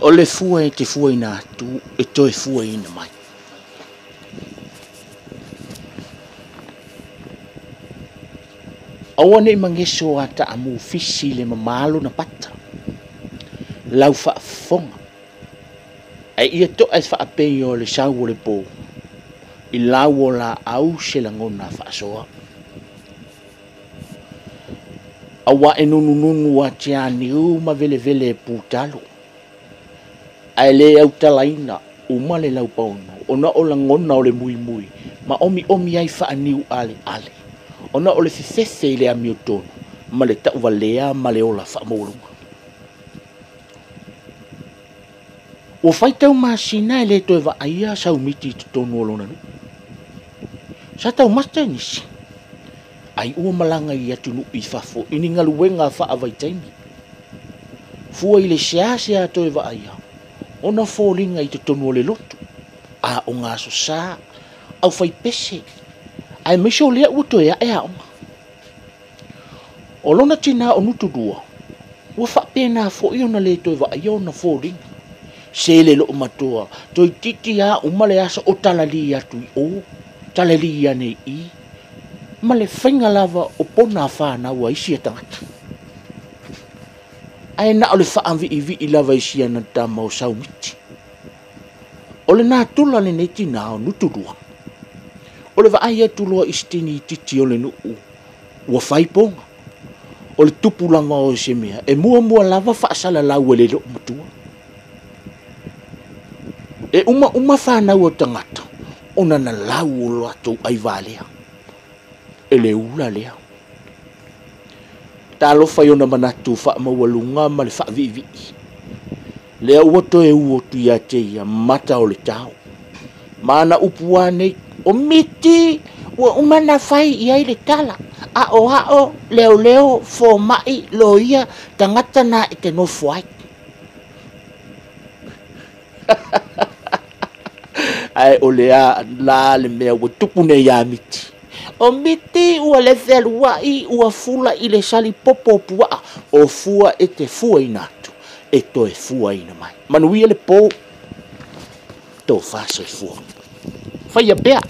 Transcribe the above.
O le fua e te fuaina atu e toe fuaina mai. Aua nei mageso a taamu fisi le mamalo na pata. Lau faafofoga. Ae ia to'a e faapei o le sau o le po i lau o laau se lagona faasoa. Auā e nunununu a tianiu ma velevele e putalo. Ae le autalaina uma le laupaono ona o lagona o le muimui ma omiomi ai faaniu aleale. Ona o le fefefe i le amiotonu ma le tauvalea ma le ola faamaualuga. Ua faitau masina e le toe vaaia Saumiti i totonu o lona nuu. Sa taumate nisi, ai ua malaga i atunuu i fafo i ni galuega faavaitaimi. Fua i le seasea toe vaaia, ona foliga i totonu o le lotu, a o gasosa, aufaipese, aemaise o lea ua toe ae aoga. O lona tinā o Gutulua, ua faapena foi ona le toe vaaia ona foliga. Se le loomatua, toeitiiti lava uma le aso o talali atu i o, talali ane i i, ma le faiga lava o pona fanau a isi tagata. Ae na o le faaviivii lava i si ana tama o Saumiti. O le natura lenei tinā o Gutulua. O le vaai atu loa i se teine itiiti o le nuu ua fai poga. O le tupu lava o se mea, e muamua lava faasalalau e le loomatua. E uma fanau o tagata, ona na lau o latou aivalea. E le ula lea. Talofa i ona manatu faamaualuga ma le faaviivii. Lea ua toe u atu ia te ia mata o le tao. Ma ana upu lava nei, o Miti ua uma na fai i ai le tala. Aoao, leoleo, fomai, loia, tagata na e te nofo ai. Ae o le a la le mea ua tupu nei ia Miti. O Miti ua le fealuai ua fula i le sali popo o puaa. O fua e te fuaina atu, e toe fuaina mai. Manuia le po, tofa soifua. Faia pea.